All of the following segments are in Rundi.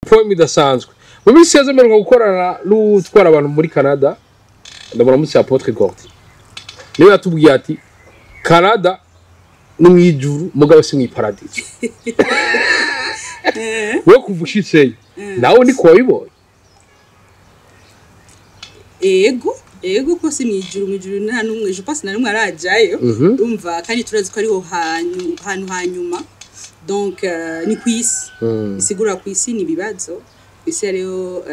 Poem idasanzwe mu minsi yaza mperuka gukorana n'utwara abantu muri Canada, ndabona munsi ya Apotre Gordy, niwe yatubwiye ati Canada ni mwijuru mugabo si mwiparadizo. Wewe kuva ushitseyo nawe niko wabibonye? Ego, ko si mwijuru, mwijuru nta numwe, je pense, na numwe arajayo. Umva, kandi turazi ko ariho hantu hanyuma, donc ni kwisi. Bisigura kwisi ni ibibazo, kwisi hariho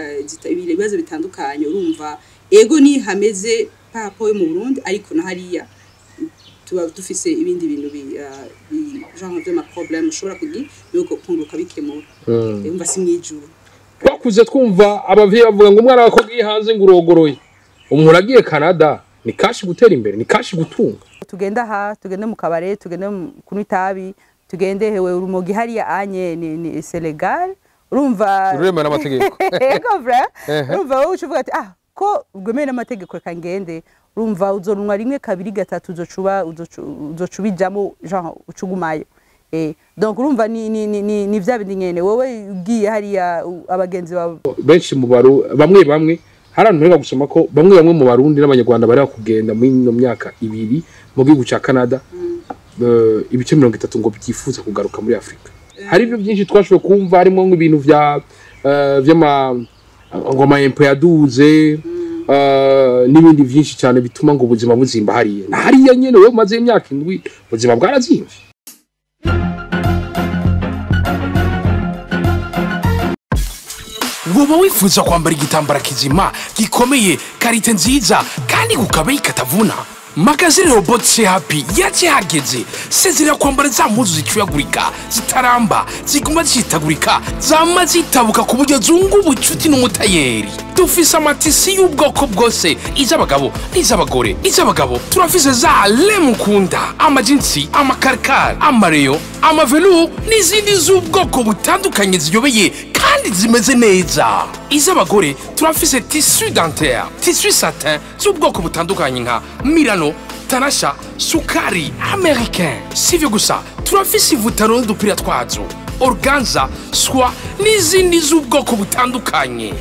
ibibazo bitandukanye. Urumva, ego, ni hameze par rapport yo mu Burundi, ariko na hariya tuba dufise ibindi bintu genre vy'ama problème ushobora kugira yuko kunguka bikemura. Umva, si mwijuru. Twakuze twumva abavyeyi bavuga ngo umwana wako agiye hanze ngo urogoroye. Umuntu agiye Canada ni kashi gutera imbere, ni kashi gutunga. Tugenda aha, tugende mu kabare, tugende kunywa itabi, tugende hewe, urumogi hariya anye ni c'est légal, urumva. Ruremewe n'amategeko. Ego, vrai. Urumva, wowe uca uvuga ati ah, ko rwemewe n'amategeko, reka ngende. Urumva, uzonwa rimwe, kabiri, gatatu, uzocuba uzoca ubijamo, genre ucugumayo. Donc urumva ni vya bindi nyene, wowe ugiye hariya abagenzi bawe. Benshi mu baru bamwe bamwe, hari ahantu mperuka gusoma ko bamwe bamwe mu Barundi n'Abanyarwanda bari kugenda muri ino myaka 2 mu gihugu ca Canada, ibice 30 ngo byifuza kugaruka muri Afrika. Hari ibyo byinshi twashoboye kumva, harimo nk'ibintu vya vy'ama ngo ama impôts yaduze, n'ibindi byinshi cyane bituma ngo ubuzima buzimba hariya. Na hariya nyene wewe umaze imyaka 7, ubuzima bwarazimvye? Woba wifuza kwambara igitambara kizima, gikomeye, qualité nziza kandi ku kabeyi katavuna? Magazine Robot Happy yaje hageze. Sezerera kwambara za mpuzu zicuyagurika, zitaramba, ziguma zishitagurika, zama zitabuka ku buryo zunga ubucuti n'umutayeri. Dufise ama tissus y'ubwoko bwose, iz'abagabo n'iz'abagore. Iz'abagabo turafise za lemukunda, amajinsi, amakarikari, amareyo, amavelu n'izindi z'ubwoko butandukanye ziyobeye kandi zimeze neza. Iz'abagore turafise tissu dentelle, tissu satin z'ubwoko butandukanye nka Milano, Tanasha, Sukari, Américain. Sivyo gusa, turafise ivutaro n'udupira twazo, organza, soie n'izindi z'ubwoko butandukanye.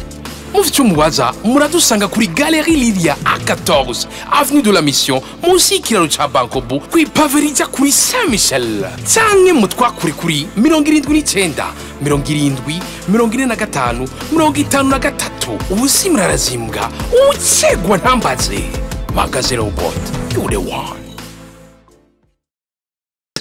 Mufite icyo mubaza, muradusanga kuri Galerie Lilia, A14, Avenue de la Mission, munsi y'ikiraro ca Bankobu, kw'ipave rija kuri Saint Michel, canke mutwakure kuri 79 70 45 53. Ubusi murarazimbwa, ucegwa ntambaze. Magasin Robot, you the one.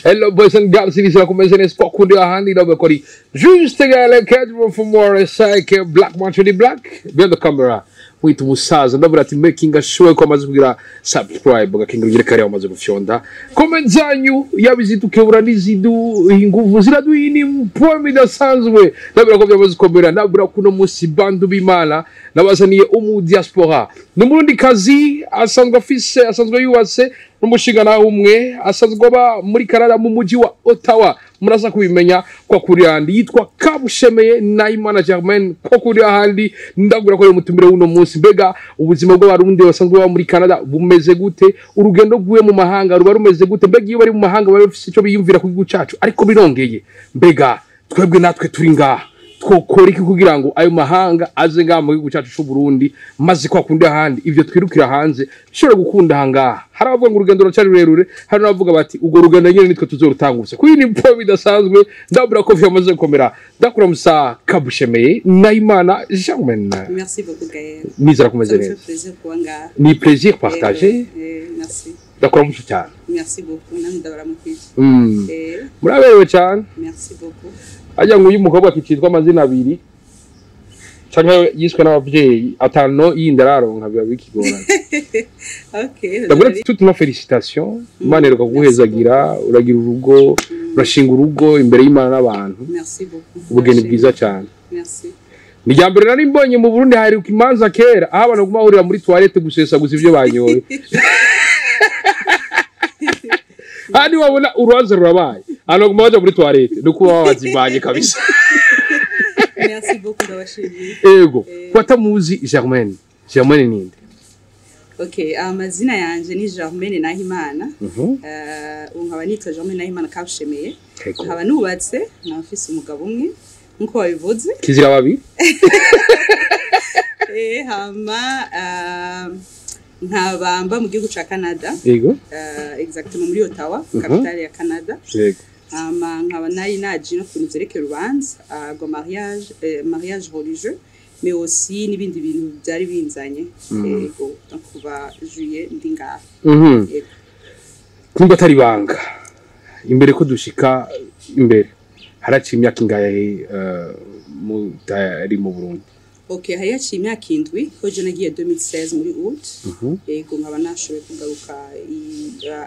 Hello boys and girls, ici kumeze neza kwa kundi ahandi ndavuga ko ari Juste Gale Kedro for more Psyche Black Man to the Black behind the camera, wita umusaza. Ndavuga ati making sure ko amaze kugira subscribe, ugakingira kare, amaze gufyonda comment zanyu, yaba izidukebura n'izidu inguvu ziraduha ni poem idasanzwe. Ndabura ko byamaze gukomera. Ndabura kuno munsi, bantu b'Imana, nabazaniye umu diaspora, ni umurundi kazi, asanzwe afise, asanzwe yubatse n'umushinga nawe umwe, asanzwe aba muri Canada mu mujyi wa Ottawa. Muraza kubimenya kwa kuri handi. Yitwa Kabushemeye Nahimana Germaine. Kwa kuri ahandi ndagura ko ari umutumire w'uno munsi. Mbega ubuzima bw'Abarundi basanzwe baba muri Canada bumeze gute? Urugendo rwuye mu mahanga ruba rumeze gute? Mbega iyo bari mu mahanga baba bafise icyo biyumvira ku gihugu cacu? Ariko birongeye, mbega twebwe natwe turi ngaha twokora iki kugira ngo ayo mahanga aze ngaha mu gihugu cyacu cy'u Burundi, maze kwa kundi ahandi ivyo twirukira hanze bishobora gukunda aha ngaha? Hari abavuga ngo urugendo ruracari rurerure, hari n'abavuga bati urwo rugendo nyene nitwe tuzorutangutse. Kuri ni po bidasanzwe, ndabura ko vyamaze gukomera. Ndakura musa Kabushemeye Nahimana Germaine. Merci beaucoup, Gaël. Nizera kumeze Ça me neza. fait plaisir kuba ngaha. Ni plaisir partagé. Merci. Ndakura muco cyane. Merci beaucoup. Namwe ndabaramukije. Muraberewe cyane. Merci beaucoup. Ajya ngo uyu mukobwa akicitwa amazina abiri canke yiswe n'abavyeyi atano yindi araronka, biba bikigorana. Ndabona ati toutes nos félicitations. Imana iheruka kuguhezagira, uragira urugo, urashinga urugo imbere y'Imana n'abantu. Merci beaucoup. Ubugeni bwiza cyane. Merci. Ni irya mbere nari mbonye mu Burundi. Haheruka imanza kera aho abantu baguma bahurira muri toilette gusesa gusa ivyo banyoye. Handi wabona urubanza rurabaye, abantu baguma baja muri toilette, ni ukuba babazimanye kabisa. Merci beaucoup, ndabashimiye. Ego, ko atamuzi Germaine, Germaine ninde? Okay, amazina yanje ni Germaine Nahimana. Ubu nkaba nitwa Germaine Nahimana Kabushemeye. Nkaba nubatse, nkaba mfise umugabo umwe. Nkuko wabivuze. Kizira babiri. Hama nkaba mba mu gihugu ca Canada. Exactement muri Ottawa, capitale ya Canada. Hama nkaba nari naje no ku bintu vyerekeye urubanza rwa mariage, mariage religieux, mais aussi n'ibindi bintu byari binzanye. Yego, donc kuva juillet ndi ngaha. Yego. Kumva atari ibanga, imbere ko dushika imbere, haraciye imyaka ingahe mutari mu Burundi? Ok, hari haciye imyaka 7 ko je nagiye 2016 muri août. Yego, nkaba nashoboye kugaruka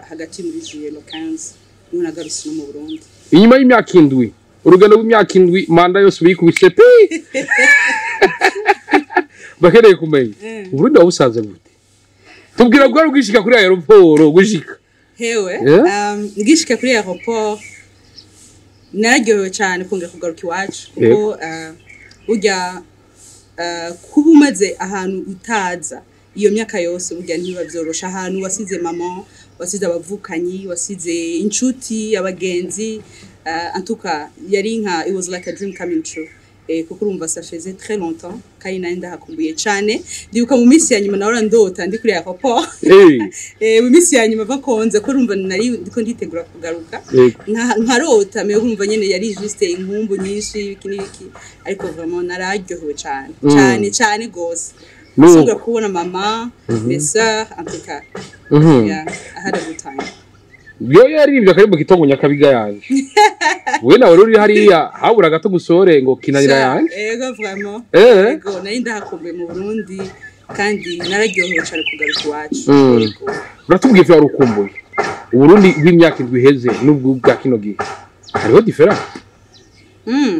hagati muri juillet, le 15 niho nagarutse no mu Burundi. Inyuma y'imyaka 7, urugendo rw'imyaka 7, manda yose uyikubise pe, bakeneye kumenya Uburundi wabusanze gute? Tubwira bwari bwishika kuri aéroport gushika. Hewe, ngishika kuri aéroport nararyohewe cyane kongera kugaruka iwacu, kuko burya kuba umaze ahantu utaza iyo myaka yose, burya ntibiba byoroshe. Ahantu wasize mama, wasize abavukanyi, wasize inshuti, abagenzi, en tout cas yari nka, it was like a dream coming true. Kuko urumva ça faisait très longtemps kandi nari ndahakumbuye cyane. Ndibuka mu minsi ya nyuma nahora ndota ndi kuri aéroport. Mu minsi ya nyuma bakonze ko urumva nari ndiko nditegura kugaruka, nkarota, mais urumva nyene yari juste inkumbu nyinshi, ibiki n'ibiki, ariko vraiment nararyohewe cyane, cyane cyane gose. Nsubira kubona mama, mes sœurs, en tout cas, yeah, I had a good time. Yo yaririmbye akaririmbo kitwa ngo Nyakabiga yanje, we nawe ruri hariya habura gato gusore ngo Kinanira yanje. Ego, vraiment. Ego, nari ndahakumbuye mu Burundi kandi nararyohewe cyane kugaruka iwacu. Ego. Uratubwiye ivyo wari ukumbuye. Uburundi bw'imyaka 7 iheze n'ubwo bwa kino gihe, hariho différence?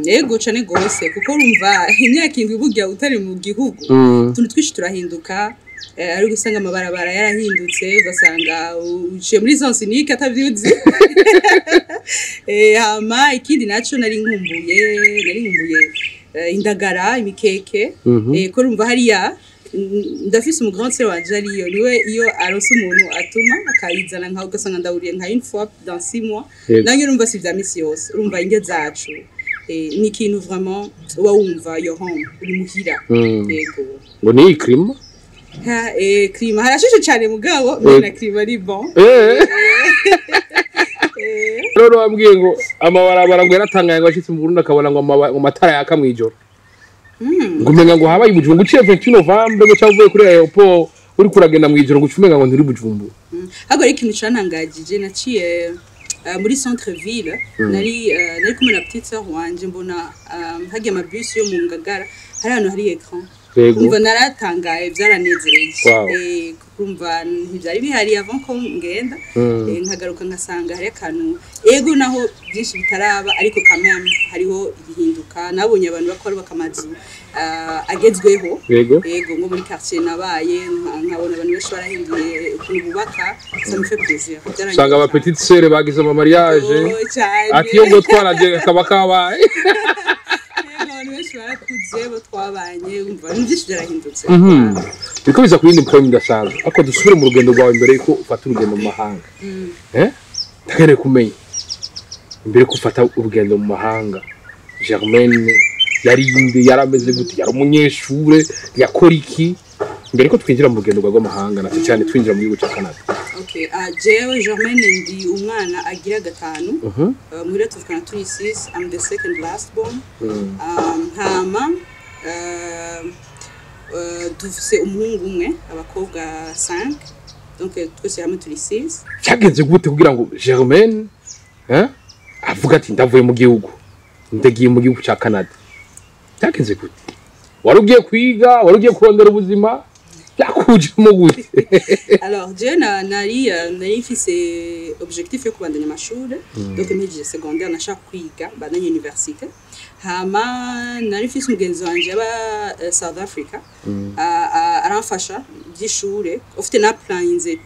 Ego cane gose, kuko urumva imyaka 7 burya utari mu gihugu, utuntu twinshi turahinduka. Ari gusanga amabarabara yarahindutse, ugasanga uciye muri sens unique atavyuzi. Hama ikindi naco nari nkumbuye indagara, imikeke. Ko urumva hariya ndafise umu grand sœur wanje ariyo, niwe iyo aronse umuntu atuma akayizana, nka ugasanga ndawuriye nka une fois dans 6 mois. Nange urumva si vya misi yose, urumva indya zacu, ni ikintu vraiment uba wumva your home, uri muhira. Yego. Ngo ni iyi climat? Ha, climat harashushe cyane mugabo mais na climat ari bon. Rero wambwiye ngo amabarabara ngo yaratangaye, ngo ashitse mu Burundi akabona ngo ngo amatara yaka mw'ijoro, ngo umenga ngo habaye Bujumbura, uciye 28 novembre ngo cyangwa uvuye kuri aéroport uri kuragenda mw'ijoro, ngo ucumenga ngo nturi Bujumbura. Ahubwo ari ikintu canangagije, naciye muri centre ville, nari kumwe na petite sœur wanje, mbona hagiye amabus yo mu Ngagara, hari ahantu hari écran. Umva naratangaye, byaranezereye. Kuko urumva ntibyari bihari avant ko ngenda. Nkagaruka nkasanga hari akantu, ego naho byinshi bitaraba, ariko quand même hariho igihinduka. Nabonye abantu bakora bubaka amazu agezweho. Yego, nko muri quartier nabaye nkabona abantu benshi barahinduye ukuntu bubaka, ça me fait plaisir. Usanga aba petite sœur bagize ama mariage. Oh, cyane. Ati iyo ngo twaraje kaba kabaye. Yego, abantu benshi barakuze bo twabanye, umva ibintu byinshi byarahindutse. Biriko biza ku yindi point idasanzwe, ariko dusubire mu rugendo rwawe mbere yuko ufata urugendo mu mahanga. Ndakeneye kumenya imbere yuko ufata urugendo mu mahanga, Germaine yari inde? Yari ameze gute? Yari umunyeshure? Yakora iki mbere ko twinjira mu rugendo rw'amahanga, na cyane twinjira mu gihugu cya Canada? Okay, jewe Germaine ndi umwana agira gatanu. Muhira tuvukana turi six, I'm the second last born. Hama dufise umuhungu umwe, abakobwa 5, donc twese hamwe turi 6. Cyagenze gute kugira ngo Germaine avuga ati ndavuye mu gihugu, ndagiye mu gihugu cya Canada? Cyagenze gute? Wari ugiye kwiga? Wari ugiye kurondera ubuzima? Byakujemo gute? Alors jewe nari mfise objectif yo kubandanya amashure. Donc mpejeje secondaire nashaka kwiga bandanya université. Hama nari mfise umugenzi wanje aba South Africa, aramfasha by'ishure. Ufite na applyinze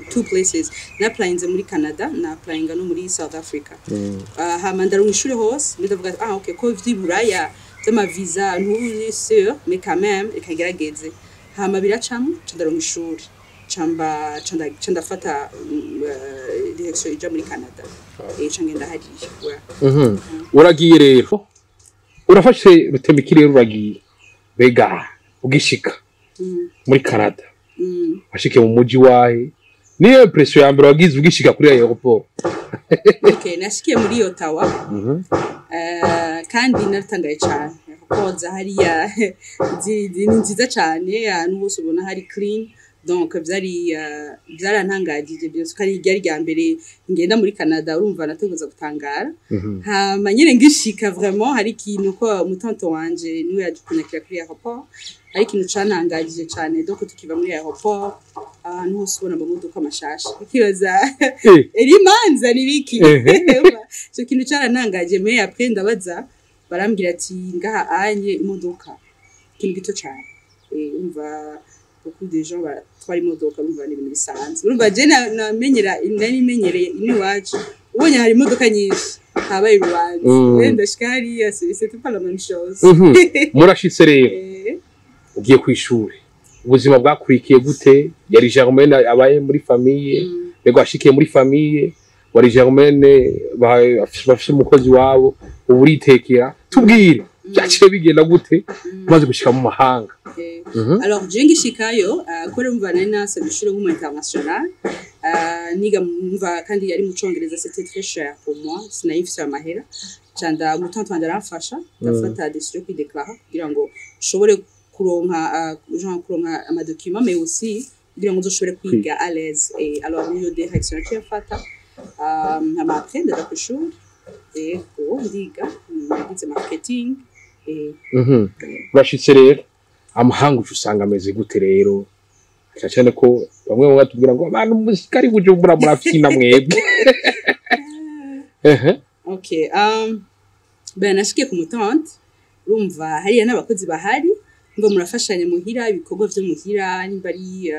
two places, na applyinze muri Canada, na applyinga no muri South Africa. Hama ndaronka ishure hose, ndavuga ah okay, ko vy'iburaya vy'amavisa nturi sûr, mais quand même reka ngerageze. Hama biracamo, ca ndaronka ishuri, camba ca ndafata direction ija muri Canada, ca ngenda hariya. Ouais. Uragiye rero. Urafashe rutemikirere uragiye, mbega ugishika muri Canada, washike mu muji wahe? Niyo impression ya mbere wagize ugishika kuri aéroport? Okay, nashikiye muri Ottawa. Kandi naratangaye cyane kuko za hariya ni nziza cyane, ahantu hose ubona hari clean, donc byari byarantangagije byose, ko ari ryari rya mbere ngenda muri Canada. Urumva nateguza gutangara. Hama nyine ngishika, vraiment hari ikintu ko umu tante wanje niwe yaje kunyakira kuri aéroport, hari ikintu cantangagije cyane. Donc tukiva muri aéroport, ahantu hose ubona amamodoka mashasha, ukibaza eri imanza ni biki? Ico kintu carantangaje, mais après ndabaza, barambwira ati ngaha anye imodoka ikintu gito cyane. Umva, beaucoup de gens baratwara imodoka, urumva ni ibintu bisanzwe. Urumva je namenyera, nari menyereye ino iwacu, ubonye hari imodoka nyinshi habaye urubanza. Ndashika hariya, c'était pas la même chose. Murashitse rero, ugiye kw'ishure, ubuzima bwakurikiye gute? Yari Germaine abaye muri famille, mbega washikiye muri famille, wari Germaine bafise umukozi wabo, ubu uritekera. Tubwire byaciye bigenda gute umaze gushika mu mahanga? Alors je ngishikayo, kubera umva nari nasabye ishure nk'umu international, niga mva kandi yari mu Congereza, c'était très cher pour moi, sinari mfise amahera. Canda umu tante wanje aramfasha, ndafata décision yo kwideklara kugira ngo nshobore kuronka genre kuronka ama documents, mais aussi kugira ngo nzoshobore kwiga à l'aise. Et alors niyo direction naciye mfata. Hama après ndaja kw'ishuri, yego, ndiga, nagize marketing. Urashitse rero, amahanga uca usanga ameze gute rero? Cyane cyane ko bamwe bamwe batubwira ngo abantu musikari Bujumbura murafyina mwebwe. Ehe. Okay. Ben nashikiye ku mu tante, urumva hariya n'abakozi bahari, ngo murafashanya muhira, ibikorwa vyo muhira, nimba ari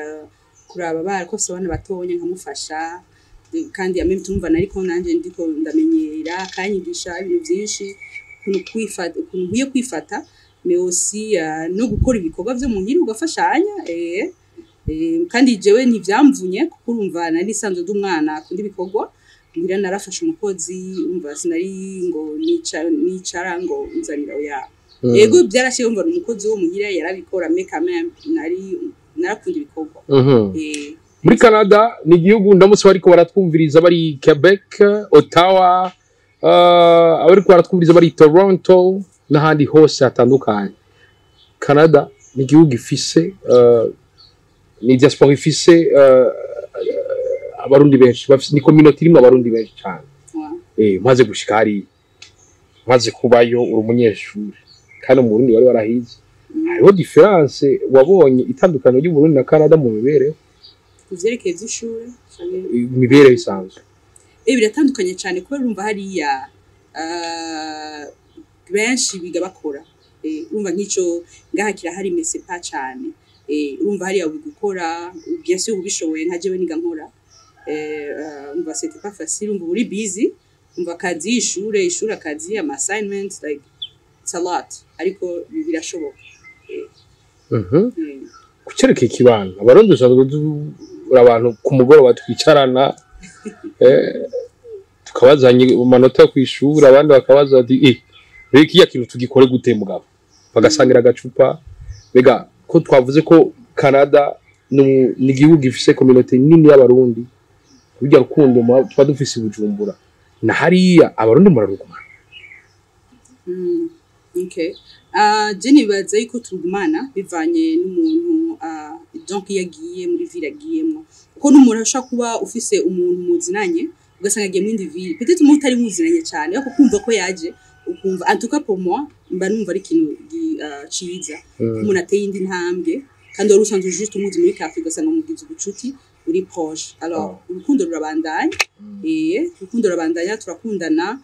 kuraba abana ko afise abana batonya nkamufasha. Kandi en même temps urumva nariko nanje ndiko ndamenyera, akanyigisha ibintu vyinshi, ukuntu kwifata, ukuntu nkwiye kwifata, mais aussi no gukora ibikorwa vyo muhira ugafashanya. Kandi jewe ntivyamvunye kuko urumva nari nisanzwe ndi umwana akunda ibikorwa muhira, narafashe umukozi, umva sinari ngo nicara ngo nzanira, oya. Yego, byarashiye, umva umukozi wo muhira yarabikora, mais quand même nari narakunda ibikorwa. Muri Canada ni igihugu, ndamutse bariko baratwumviriza bari Quebec, Ottawa, abariko baratwumviriza bari Toronto n'ahandi hose hatandukanye, Canada ni igihugu gifise ni diaspora ifise abarundi benshi, ni community irimwo abarundi benshi cyane. Maze gushika hariya, maze kubayo, uri umunyeshuri kandi mu Burundi wari warahize, hariho différence wabonye, itandukaniro ry'Uburundi na Canada mu mibereho? Ku vyerekeye vy'ishure Imibereho isanzwe. Biratandukanye cyane kubera urumva hariya benshi biga bakora. Urumva nk'ico ngaha kirahari, mais c'est pas cane. Urumva hariya wiga ukora, bien sûr ubishoboye, nka jewe niga nkora. Umva c'était pas facile, umva uri busy, umva akazi, ishure, ishure, akazi, ama assignments, like it's a lot, ariko birashoboka. Kucereka ikibano, abarundi usanzwe turi abantu ku mugoroba twicarana, tukabazanya amanota yo kw'ishuri, abandi bakabaza ati rero kiriya kintu tugikore gute mugabo, bagasangira agacupa. Mbega ko twavuze ko Canada ni igihugu gifise communauté nini y'abarundi, burya rukundo tuba dufise i Bujumbura na hariya abarundi murarugumana? Okay. Je nibaza yuko turugumana bivanye n'umuntu, donc iyo agiye muri ville agiyemwo, kuko n'umuntu ashobora kuba ufise umuntu muzinanye ugasanga agiye mu yindi ville, peut-être umuntu utari muzinanye cyane, ariko kumva ko yaje, ukumva, en tout cas pour moi, mba numva ari ikintu ciza, umuntu ateye indi ntambwe kandi wari usanzwe juste umuzi muri café, ugasanga mugize ubucuti uri proche. Alors urukundo rurabandanya, urukundo rurabandanya, turakundana,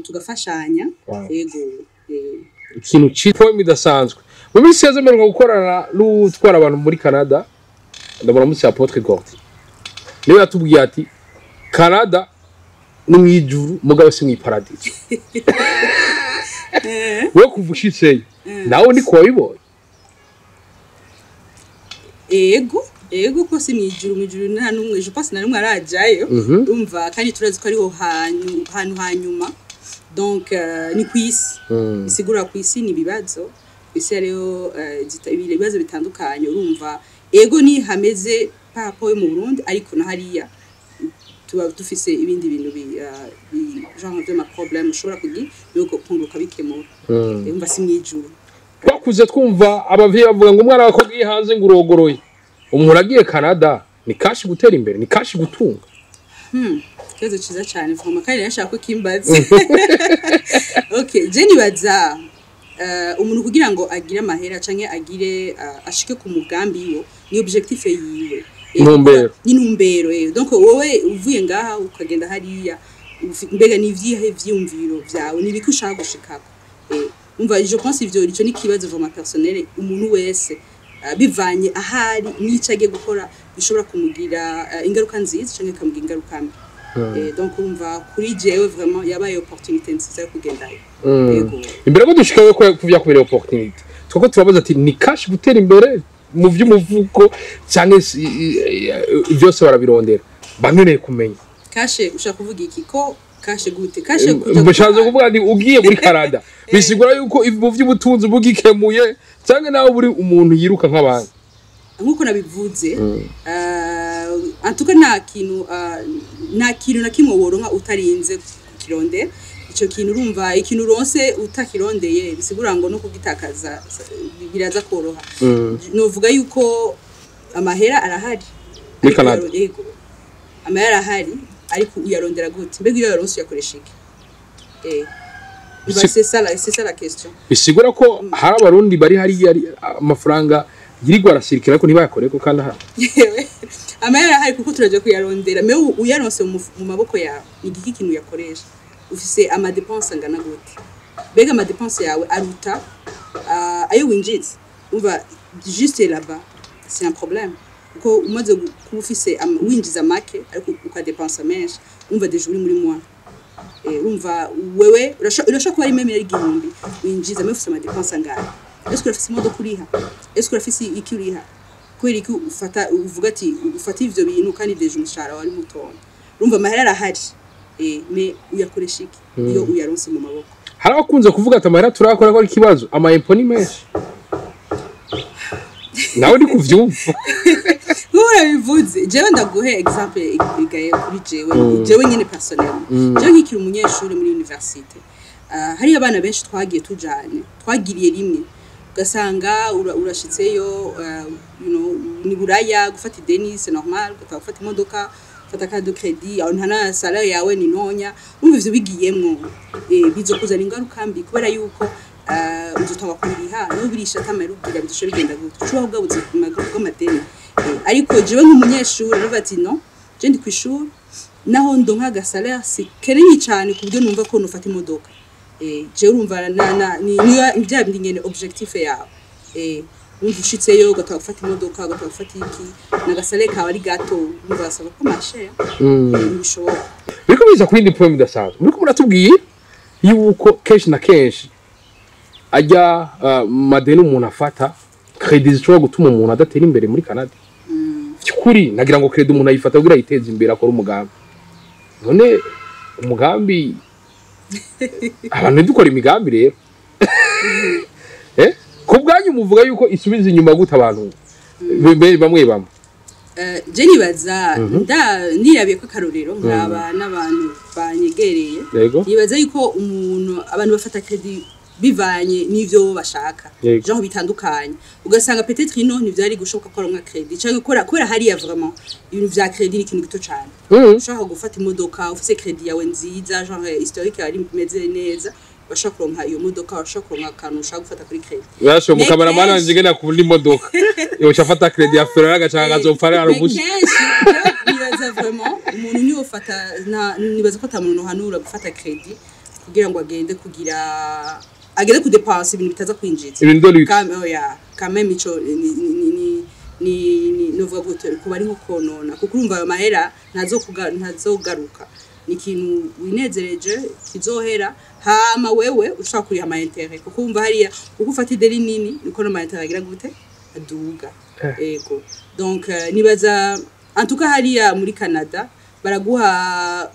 tugafashanya. Yego. Ikintu citwa idasanzwe mu minsi yaza mperuka gukorana n'utwara abantu muri Canada, ndabona munsi ya Apôtre Gordy, niwe yatubwiye ati Canada ni mwijuru mugabo si mw'iparadiso. Wewe kuva ushitseyo nawe niko wabibonye? Ego, ko si mwijuru, mwijuru nta numwe, je pense na numwe arajayo. Urumva kandi turazi ko ariho hantu hanyuma. Donc ni kwisi, bisigura kwisi ni ibibazo, kwisi hariho ibibazo bitandukanye. Urumva, ego ni hameze par rapport yo mu Burundi, ariko na hariya tuba dufise ibindi bintu genre vy'ama problème ushobora kugira nuko kunguka bikemura. Umva, si mwijuru. Twakuze twumva abavyeyi bavuga ngo umwana wako agiye hanze ngo urogoroye. Umuntu agiye Canada ni cash gutera imbere, ni cash gutunga? Ikibazo ciza cyane vraiment, kandi nashaka ko kimbaza. Okay, je nibaza umuntu kugira ngo agire amahera canke agire ashike ku mugambi wo ni objectif yiwe. Intumbero. Ni intumbero. Donc wowe uvuye ngaha ukagenda hariya, mbega ni ivyihe vyiyumviro vyawe, ni ibiki ushaka gushikako? Umva, je pense ivyo ico ni ikibazo vraiment personnel, umuntu wese bivanye ahari n'ico agiye gukora bishobora kumugira ingaruka nziza canke ikamugira ingaruka mbi. Donc urumva, kuri jewe vraiment yabaye opportunité nziza yo kugendayo. Yego. Imbere ko dushikawe ko kuvyakubereye opportunité, twako turabaza ati ni cash gutera imbere mu vy'umuvuko canke byose barabirondera? Bankeneye kumenya. Cash ushaka kuvuga iki? Ko cash gute? Cash kuja Mbashatse kuvuga nti ugiye muri Canada bisigura yuko mu vy'ubutunzi bugikemuye, canke nawe buri umuntu yiruka nk'abandi? Nkuko nabivuze, en tout cas nta kintu na kimwe woronka utarinze kukirondera ico kintu. Urumva, ikintu uronse utakirondeye bisigura ngo no kugitakaza biraza koroha. Novuga yuko amahera arahari. Muri Ariko Canada? Yego, amahera arahari, ariko uyarondera gute? Mbega iyo uyaronse uyakoresha iki? Bah, c'est ça la question. Bisigura ko hari abarundi bari hariya amafaranga yirirwa arasirikira ariko ntibayakoreko kandi ahari? Yewe, amahera arahari kuko turaja kuyarondera. Mais uyaronse mu maboko yawe, ni igiki kintu uyakoresha? Ufise ama dépenses angana gute? Mbega ama dépenses yawe aruta ayo winjiza? Umva, juste là-bas c'est un problème, kuko umaze kuba ufise winjiza make ariko ukadepensa menshi, umva déjà uri muri moins. Urumva, wewe urashobora kuba ari même ari 1000 winjiza, mais ufise ama dépenses angahe? Est-ce que urafise imodoka uriha? Est-ce que urafise iki uriha? Kubera iki ufata uvuga ati ufata ivyo bintu kandi déjà umushahara wari mutoya? Urumva, amahera arahari, mais uyakoresha iki iyo uyaronse mu maboko? Hari abakunze kuvuga ati amahera turakora ko ari ikibazo, ama impôts ni menshi. Nawe ni kuvyumva? Nk'ubu urabivuze, jewe ndaguhe exemple igaye kuri jewe nyene personnel. Jewe nkikiri umunyeshuri muri université, hariyo abana benshi twagiye tujanye, twagiriye rimwe, ugasanga urashitseyo, ni buraya gufata ideni, c'est normal, ugataha gufata imodoka, gufata carte de crédit, aho nta na salaire yawe ni ntonya. Urumva, ivyo bigiyemwo bizokuzana ingaruka mbi, kubera yuko uzotangwa kubiriha n'ubirisha atamara ubwira bizoca bigenda gute? Ucubaho bwa buzima bw'amadeni. Ariko jewe nk'umunyeshuri naravuga ati no, je ndi kw'ishuri, naho ndonka aga salaire si kenini cyane ku buryo numva ko nofata imodoka. Jewe urumva na niyo bya bindi nyene, objectif yawe. Urumva, ushitseyo ugataha gufata imodoka, ugataha gufata iki, n'aga salaire kawe ari gato, urumva basaba ko mashe ntibishoboka. Biriko biza kuri indi point idasanzwe muriko muratubwiye yuko kenshi na kenshi ajya madeni umuntu afata, crédit zishobora gutuma umuntu adatera imbere muri Canada. By'ukuri nagira ngo crédit umuntu ayifata kugira yiteze imbere, akore umugambi. None umugambi, abantu ntidukora imigambi rero? Ku bwanyu muvuga yuko isubiza inyuma gute abantu bamwe bamwe? Je nibaza nda nirabiye ko akarorero nkaba n'abantu banyegereye, nibaza yuko umuntu, abantu bafata crédit bivanye n'ivyo bashaka, genre bitandukanye. Ugasanga peut-être ino ntivyari gushoboka ko aronka crédit canke gukora, kubera hariya vraiment ibintu vya crédit ni ikintu gito cane. Ushaka gufata imodoka, ufise crédit yawe nziza, genre historique yawe imeze neza, urashobora kuronka iyo modoka, urashobora kuronka akantu ushaka gufata kuri crédit. Yasho Mais mukameramani kenshi- wanje ngenda kubura imodoka, yoca afata crédit ya Ferrari agaca akazopfa ari Mais ubusa. kenshi jewe nibaza vraiment umuntu niyo ufata nibaza ko ata muntu uhanura gufata crédit kugira ngo agende kugira agende kudepensa ibintu bitaza kwinjiza. Ibintu de luxe. Oya, quand même ico ni novuga gute, kuba ari nko konona, kuko urumva ayo mahera ntazogaruka, ni ikintu winezereje kizohera, hama wewe ushaka kuriha ama intérêts, kuko urumva hariya uko ufata ideni nini niko n'ama intérêts agira gute? Aduga. Ego, donc nibaza en tout cas hariya muri Canada baraguha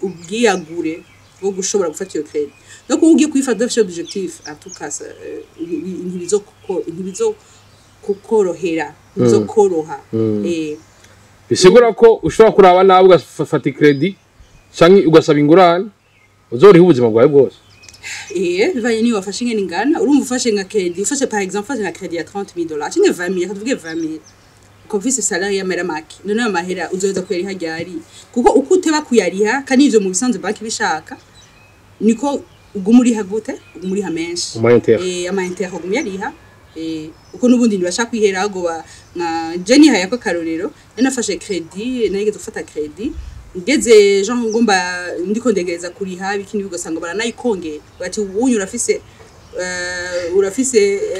ubwiyagure bwo gushobora gufata iyo crédit. Donc ugiye kuyifata udafise objectif, en tout cas ntibizo kukorohera, ntibizokoroha. Bisigura ko ushobora kuraba nawe ugafata crédit canke ugasaba ingurane uzoriha ubuzima bwawe bwose. Bivanye niyo wafashe ingene ingana. Urumva, ufashe nka crédit, ufashe par exemple, ufashe nka crédit ya 30 000 $ canke 20 000, tuvuge 20 000, ukaba ufise salaire y'amahera make, none ayo mahera uzoheza kuyariha ryari? Kuko uko uteba kuyariha, kandi ivyo mu bisanzwe banki bishaka, niko uguma uriha gute? Uguma uriha menshi. Ama intérêts. Ama intérêts uguma uyariha. Uko n'ubundi ntibashaka kwihera ahubwo nka je nihaye ko akarorero, nari nafashe crédit, narigeze gufata crédit, ngeze genre ngomba ndiko ndegereza kuriha bikindi, ugasanga baranayikongera bati ubunye urafise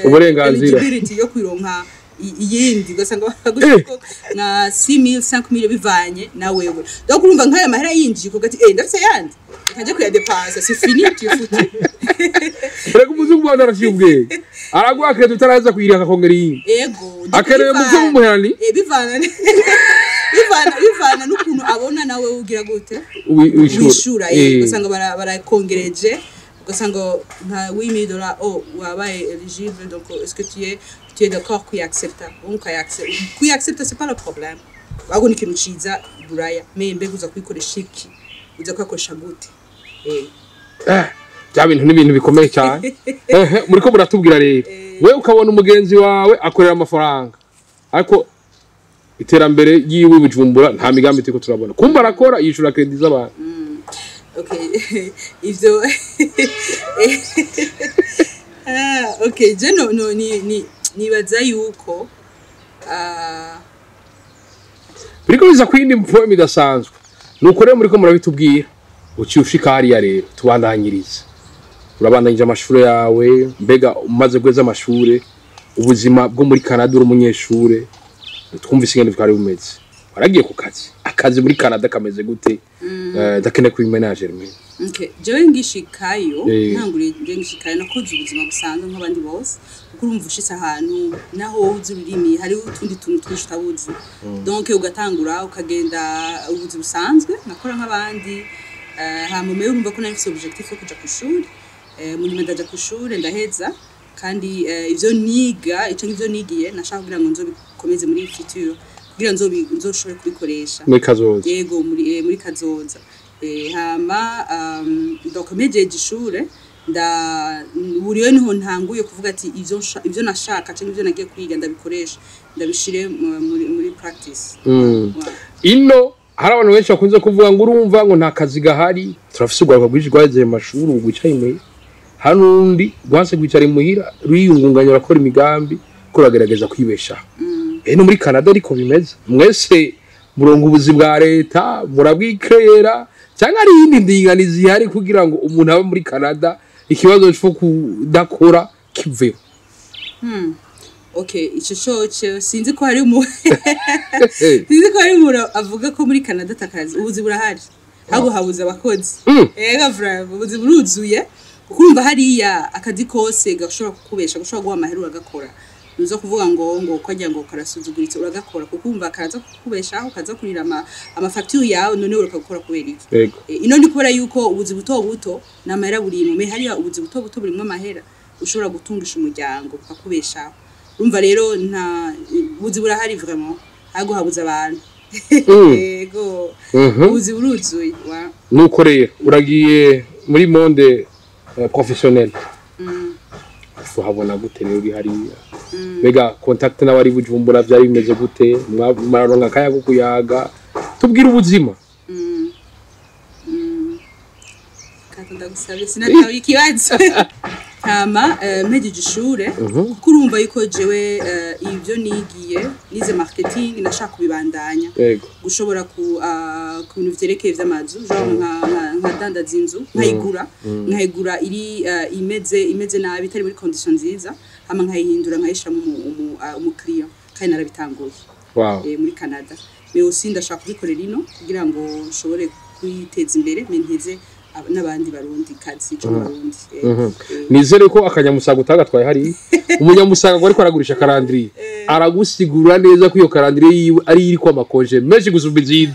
Uburenganzira. eligibility yo kwironka iyindi, ugasanga baragushiko nka 6000, 5000, bivanye na wewe. Donc urumva nk'aya mahera yinjiye ukavuga ati ndafise yandi, reka nje kuyadepansa, c'est fini, tu es foutu. Reka, umuzungu wawe araciye ubwenge, araguha crédit utaraza kuyiriha akakongera iyindi. Ego. Akeneye mu byo mumuherani. Bivana n'ukuntu abona nawe ugira gute. Wishura. Wishura, ugasanga barakongereje, ugasanga nka 8000 $, oh, wabaye éligible, donc est-ce que tu es d'accord kuyiaccepta? Donc kuyiaccepta, c'est pas le problème, ahubwo ni ikintu ciza buraya, mais mbega uza kuyikoresha iki? Uza kuyakoresha gute? Bya bintu ni ibintu bikomeye cyane. Ehe, muriko muratubwira rero, we ukabona umugenzi wawe akorera amafaranga, ariko iterambere yiwe i Bujumbura nta migambi turiko turabona, kumba arakora yishura crédit z'abantu. Okay, ivyo, okay, je no, no ni nibaza yuko Biriko biza ku yindi poem idasanzwe. Nuko rero muriko murabitubwira, uciye ushika hariya rero, tubandanyiriza, urabandanyije amashure yawe. Mbega umaze guheza amashure, ubuzima bwo muri Canada uri umunyeshure, twumvise ingene bwari bumeze, waragiye ku kazi? Akazi muri Canada kameze gute? Ndakeneye kubimenya, Germaine. Okay, jewe ngishikayo, ntanguriye, je ngishikayo nakoze ubuzima busanzwe nk'abandi bose, kuko urumva ushitse ahantu naho wowe uzi ururimi, hariho utundi tuntu twinshi utabuzi, donc ugatangura ukagenda ubuzi busanzwe nakora nk'abandi. Hama mewe urumva ko nari mfise objectif yo kuja kw'ishuri. Mu nyuma ndaja kw'ishure, ndaheza, kandi ivyo niga, ico ngivyo nigiye nashaka kugira ngo nzobikomeze muri future, kugira nzoshobore kubikoresha muri kazoza. Yego, muri kazoza. Hama donc mpejeje ishure, nda buriyo niho ntanguye kuvuga ati ivyo nashaka canke ivyo nagiye kwiga ndabikoresha, ndabishire muri practice. Wow. Ino hari abantu benshi bakunze kuvuga ngo urumva ngo nta kazi gahari. Turafise urwaruka rwinshi rwaheze mu mashuri, ubu rwicaye imuhira. Hari n'urundi rwanse kwicara imuhira, ruriyungunganya, rurakora imigambi ko ruragerageza kwibeshaho. No muri Canada ariko bimeze? Mwese murongo ubuzi bwa leta murabwikera, cyangwa hari iyindi ndinganizi ihari kugira ngo umuntu abe muri Canada ikibazo cyo kudakora kiveho? Okay, ico coco sinzi ko hari umuntu avuga ko muri Canada atakazi. Ubuzi burahari, ahubwo habuze abakozi. Ega vraiment ubuzi buruzuye, kuko urumva hariya akazi kose gashobora kukubesha, gashobora guha amahera, uragakora. Nuza kuvuga ngo kajya ngo karasuzuguritse, uragakora kuko urumva karaza kukubeshaho, kaza kurira amafacture yawe, none urakagukora kubera iki? Ino ni kubera yuko ubuzi buto buto ni amahera burimo, mais hariya ubuzi buto buto burimwo amahera ushobora gutungisha umuryango, bukakubeshaho. Urumva rero nta ubuzi burahari vraiment, ahubwo habuze abantu. Yego. Ubuzi buruzuye wa. Nuko rero uragiye muri monde professionnel, uhabona gute rero uri hariya? Mbega contact n'abari Bujumbura byari bimeze gute? Muraronka akanya ko kuyaga? Tubwire ubuzima. Kata, ndagusabye, sinatawe ikibazo. Hama mpejeje ishure, kuko urumva yuko jewe ibyo nigiye, nize marketing, nashaka kubibandanya, gushobora ku bintu vyerekeye vy'amazu, genre nka dandaza inzu, nkayigura iri imeze nabi, itari muri condition nziza, hama nkayihindura, nkayishiramo umukiriya, kandi narabitanguye muri Canada. Mais aussi ndashaka kubikorera ino kugira ngo nshobore kwiteza imbere, mais nteze n'abandi Barundi kazi cyo Barundi. Nizere ko akanyamusaga utagatwaye hariya. Umunyamusaga ngo ariko aragurisha calendrier, aragusigura neza ko iyo calendrier yiwe ari iriko amakonje menshi gusumba izindi.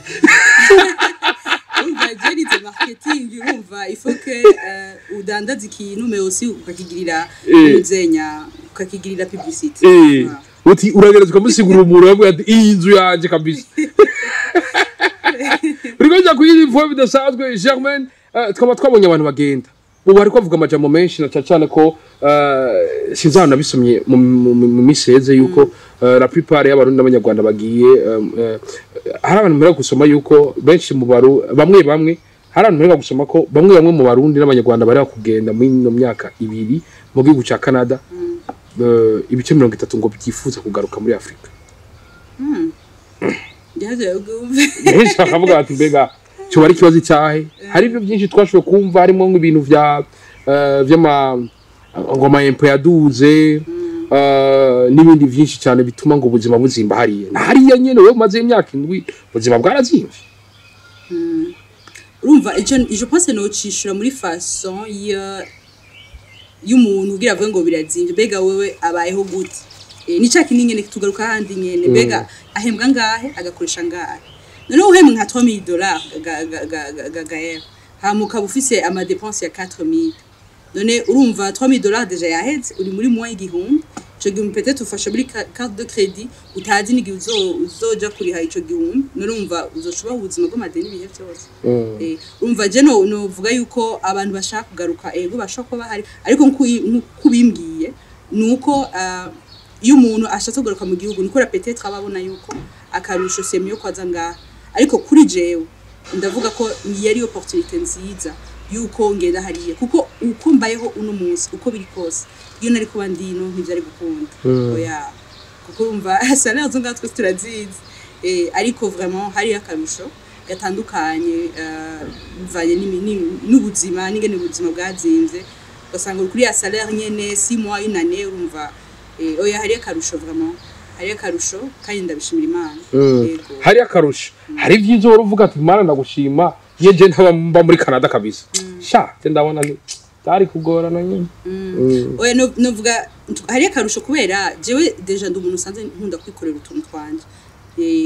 Urumva je nize marketing. gihe urumva il faut que udandaza ikintu, mais aussi ukakigirira umuzenya, ukakigirira publicité. Voilà. Uti uragereza ukamusigurira umuntu, yavuga ati: "Iyi nzu yanje kabisa." Uriko nja kuyiga info bidasanzwe. Germaine, twaba twabonye abantu bagenda ubu, hariko bavuga amajambo menshi, na cane cane ko sinzi ahantu nabisomye mu minsi iheze yuko la plupart y'Abarundi n'Abanyarwanda bagiye, hari abantu mpera gusoma yuko benshi mu baru bamwe bamwe, hari abantu mpera gusoma ko bamwe bamwe mu Barundi n'Abanyarwanda bari kugenda muri ino myaka 2 mu gihugu ca Canada, 30% ngo byifuza kugaruka muri Afrika. Ndaje ubwumve. Benshi bakavuga bati: "Mbega cyoba ari ikibazo cyahe?" Hari ibyo byinshi twashoboye kumva, harimo nk'ibintu vya vy'ama ngo ama impôts yaduze, n'ibindi byinshi cyane bituma ngo ubuzima buzimba hariya. Na hariya nyene wewe umaze imyaka 7, ubuzima bwarazimvye? Urumva, ico je pense nocishura muri façon ya y'umuntu kugira avuge ngo birazimvye. Mbega wewe abayeho gute? Ni ca kindi nyene, tugaruka handi nyene: mbega ahembwa ngahe, agakoresha ngahe? Noneho uhembwa nka $3000 ga gaera, hama ukaba ufise ama dépenses ya 4000, none urumva $3000 déjà yaheze, uri muri moins 1000. Ico gihumbi peut-être ufasha muri carte de crédit, utazi n'igihe uzoja kuriha ico gihumbi. None urumva uzocubaho ubuzima bw'amadeni ibihe vyose. Urumva je no novuga yuko abantu bashaka kugaruka, ego, bashobora kuba bahari, ariko nkuko ubimbwiye nuko iyo umuntu ashatse kugaruka mu gihugu, niko peut-être aba abona yuko akarusho c'est mieux ko aza ngaha. Ariko kuri jewe ndavuga ko yari opportunité nziza yuko ngenda hariya, kuko uko mbayeho uno munsi, uko biri kose, iyo nari kuba ndino ntivyari gukunda. Oya, kuko urumva salaire zo ngaha twese turazizi. Ariko vraiment hariyo akarusho gatandukanye, bivanye n'ubuzima n'ingene ubuzima bwazimvye, ugasanga uri kuri ya salaire nyene 6 mois, une année. Urumva, oya, hariyo akarusho, vraiment hariyo akarusho, kandi ndabishimira Imana. Yego. Hari akarusho, hari ibyiza wari uvuga ati: "Mana, ndagushima, iyo je ntaba mba muri Canada kabisa." Sha, je ndabona ni byari kugorana nyine. Oya, novuga hariyo akarusho kubera jewe déjà ndi umuntu usanzwe nkunda kwikorera utuntu twanje.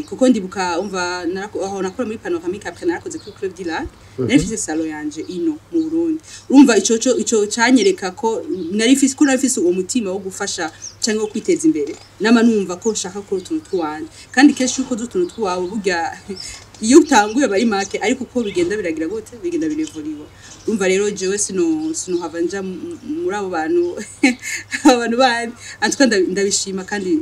Kuko ndibuka, umva, aho nakora muri Panoramique, après narakoze kuri Club du Lac, nari mfise salon yanje ino mu Burundi. Urumva ico canyereka ko nari mfise, ko nari mfise uwo mutima wo gufasha cyangwa wo kwiteza imbere. Nama numva ko nshaka gukora utuntu twanje, kandi kenshi iyo ukoze utuntu twawe, burya iyo utanguye bari make, ariko uko bigenda biragira gute, bigenda birevuriwa. Urumva rero jewe sino hava nja muri abo bantu, abantu bandi. En tout cas ndabishima kandi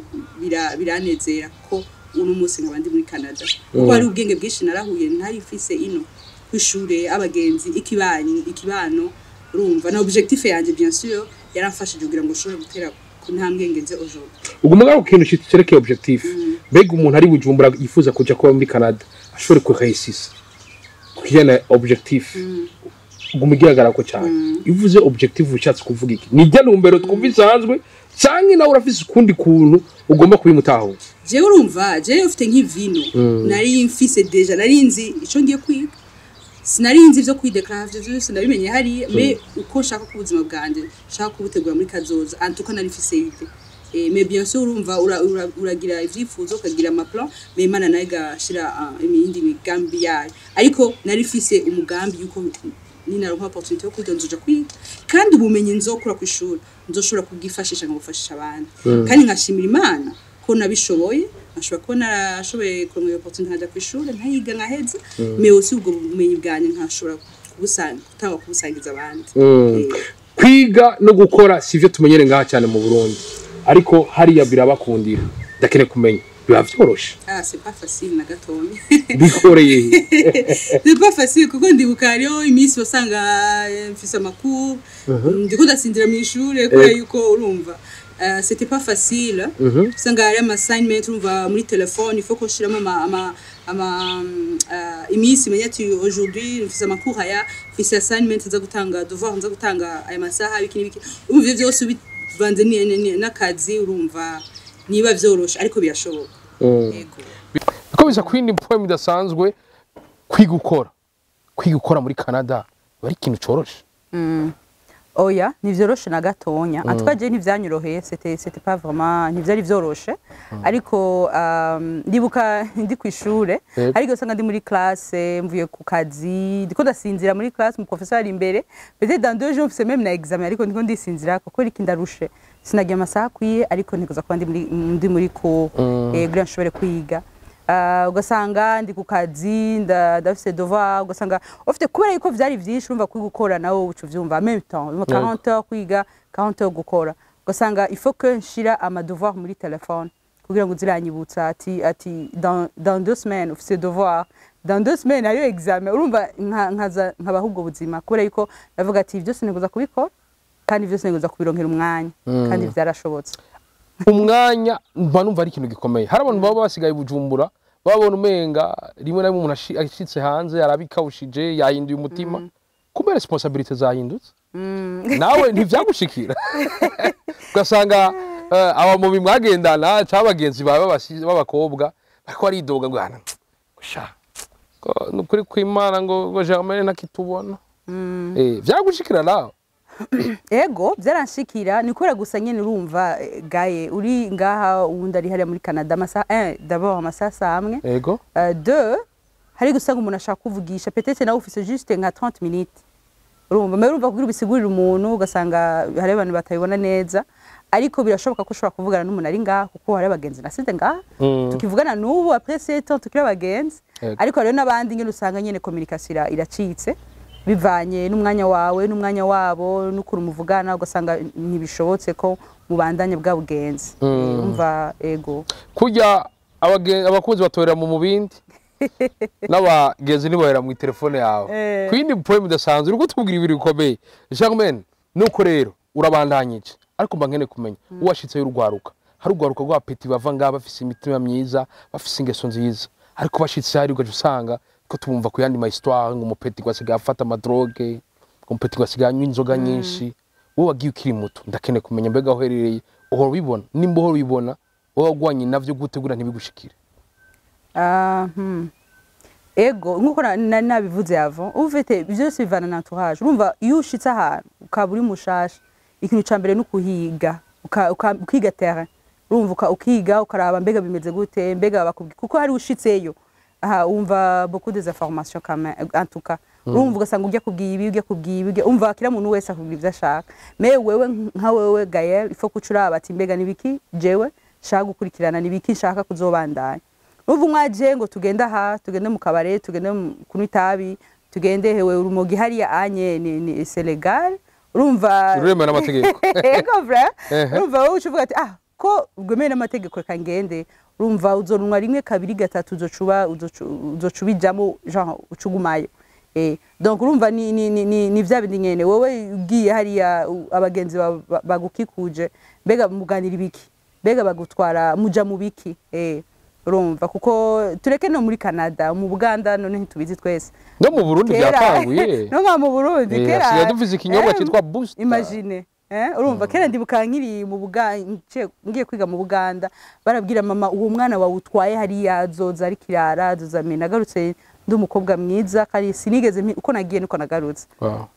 biranezera ko uno munsi nkaba ndi muri Canada, kuko hari ubwenge bwinshi narahuye ntari mfise ino, kw'ishure, abagenzi, ikibanyi, ikibano. Urumva, na objectif yanje bien sûr yaramfashije kugira ngo nshobore gutera ku ntambwe ngeze aujourd'hui. Ubwo mugabo ku kintu cerekeye objectif, mbega umuntu ari Bujumbura yifuza kuja kuba muri Canada ashobore kuréussisa kujyana objectif, uguma igihagarara ko cyane, iyo uvuze objectif ushatse kuvuga iki? Ni ijya ntumbero twumva isanzwe, canke nawe urafise ukundi kuntu ugomba kubimutahuza? Jewe urumva, jewe ufite nk'ivino nari mfise déjà, nari nzi ico ngiye kwiga, sinari nzi ivyo kwideklara, ivyo vyose nabimenye hariya. Mais uko nshaka ko ubuzima bwanje nshaka kubutegura muri kazoza, en tout cas nari mfise idée. Mais bien sûr urumva uragira ivyifuzo, ukagira ama plan, mais Imana nayo igashira imiyindi migambi yayo. Ariko nari mfise umugambi yuko ninaronka opportunité yo kwiga, nzoja kwiga, kandi ubumenyi nzokura ku ishuri nzoshobora kubwifashisha nkabufashisha abandi. Kandi nkashimira Imana ko nabishoboye, nkashobora kuba narashoboye kuronka iyo opportunité, nkaja ku ishuri, nkayiga, nkaheza, mais aussi ubwo bumenyi bwanjye nkashobora gutanga, kubusangiza abandi. Kwiga no gukora sivyo tumenyere ngaha cyane mu Burundi, ariko hariya birabakundira. Ndakeneye kumenya, biba vyoroshe? Ah, c'est pas facile na gatonya. Bikoreye? C'est pas facile, kuko ndibuka hariho iminsi wasanga mfise amakuru, ndiko ndasinzira mu ishure, kubera yuko urumva c'était pas facile. Usanga hari ama assignment, urumva, muri telefone, il faut ko nshiramo ama iminsi, menya ati aujourd'hui mfise amakuru aya, mfise assignment nza gutanga, devoir nza gutanga aya masaha, biki n'ibiki. Urumva ivyo vyose ubivanze n'akazi, urumva niba vyoroshe, ariko birashoboka. Yego. Bikomeza ku yindi poem idasanzwe, kwiga ukora, kwiga ukora muri Canada bari ikintu coroshe? Oya, ntivyoroshe na gatonya. En tout cas, je ntivyanyoroheye, c'était pas vraiment, ntivyari vyoroshe. Ariko ndibuka ndi kw'ishure, ariko usanga ndi muri classe, mvuye ku kazi, ndiko ndasinzira muri classe, umuprofesseur ari imbere. Peut-être dans 2 jours mfise même na examen, ariko ndiko ndisinzira kuko iki ndarushe, sinagiye amasaha akwiye, ariko ntikuza kuba ndi muri cours kugira nshobore kwiga. Ugasanga ndi ku kazi, ndafise devoir, ugasanga ufite kubera yuko vyari vyinshi, urumva kwiga gukora nawe uca uvyumva en même temps, urumva 40 heures kwiga, 40 heures gukora, ugasanga il faut que nshira ama devoir muri telefone kugira ngo ziranyibutsa ati dans 2 semaines ufise devoir, dans 2 semaines hariyo examen. Urumva nkaza nkabaho ubwo buzima kubera yuko ndavuga ati byose nteguza kubikora kandi byose nteguza kubironkera umwanya, kandi vyarashobotse. Umwanya mba numva ari ikintu gikomeye. Hari abantu baba basigaye i Bujumbura, babona umenga rimwe na rimwe umuntu ashitse hanze arabikawushije, yahinduye umutima kubera responsabilité zahindutse. Nawe ntivyagushikira ugasanga aba mubi mwagendana cyangwa bagenzi bawe b'abakobwa bariko baridoga ngo: "Ah, sha, ngo nukuri kw'Imana ngo Germaine ntakitubona"? Vyagushikira nawe? Ego, byaranshikira. Ni kubera gusa nyene urumva, gaye uri ngaha, uwundi ari hariya muri Canada, amasaha, un, d'abord amasaha si amwe. Deux, hari gusanga umuntu ashaka kuvugisha, peut-être nawe ufise juste nka 30 minutes, urumva, mais urumva kugira ubisigurire umuntu, ugasanga hari abantu batabibona neza. Ariko birashoboka ko ushobora kuvugana n'umuntu ari ngaha, kuko hari abagenzi nasize ngaha tukivugana n'ubu après 7 ans tukiri abagenzi. Ariko hariho n'abandi nyene usanga nyene communication iracitse bivanye n'umwanya wawe n'umwanya wabo n'ukuntu muvugana, ugasanga ntibishobotse ko mubandanye bwa bugenzi. Umva, ego. Kurya abakunzi batorera mu mubindi, n'abagenzi ntibohera mu telefone yawe. Ku yindi poem idasanzwe uri kutubwira ibintu bikomeye, Germaine. Nuko rero urabandanyije, ariko mba nkeneye kumenya uwashitse y'urwaruka. Hari urwaruka rwa petits bava ngaha bafise imitima myiza, bafise ingeso nziza, ariko bashitse hari ugaca usanga ko tubumva ku yandi ma histoire, ngo umupetit ngo asigaye afata amadrogue, ngo umupetit ngo asigaye anywa inzoga nyinshi. Wowe wagiye ukiri muto, ndakeneye kumenya mbega aho uherereye uhora ubibona? Nimba uhora ubibona, wowe wagwanye navyo gute kugira ntibigushikire? Ah. Ego, nkuko nari nabivuze avant, ufite byose bivana na entourage. Urumva, iyo ushitse ahantu ukaba uri mushasha, ikintu ca mbere ni ukuhiga, ukiga terrain. Urumva, ukiga, ukaraba mbega bimeze gute, mbega bakubwi, kuko hari ushitseyo aha wumva beaucoup des informations quand même. En tout cas, urumva, ugasanga ujya kubwiye ibi, ujya kubwiye ibi, umva kila muntu wese akubwira ivyo ashaka. Mais wewe, nka wewe Gaël, il faut ko ucuraba ati mbega nibiki jewe nshaka gukurikirana, nibiki nshaka kuzobandanya. Ubu mwaje ngo tugende aha, tugende mu kabare, tugende kunywa itabi, tugende hewe, urumogi hariya anye ni c'est légal, urumva. Ruremewe n'amategeko. Ego, vrai. Urumva, wowe uca uvuga ati ah, ko rwemewe n'amategeko, reka ngende. Urumva, uzonwa rimwe, kabiri, gatatu, uzocuba uzoca ubijamo, genre ucugumayo. Donc urumva ni vya bindi nyene, wowe ugiye hariya, abagenzi bagukikuje, mbega muganira ibiki, mbega bagutwara muja mu biki? Urumva, kuko tureke no muri Canada, mu Buganda none ntitubizi twese. No mu Burundi byatanguye. No nka mu Burundi kera hasigaye dufise ikinyobwa cyitwa Booster. Imagine, urumva, kera ndibuka nkiri mu Buganda, ngiye kwiga mu Buganda, barabwira mama: "Uwo mwana wawe utwaye hariya azoza ari kirara, azoza amena." Nagarutse ndi umukobwa mwiza kandi sinigeze uko nagiye niko nagarutse.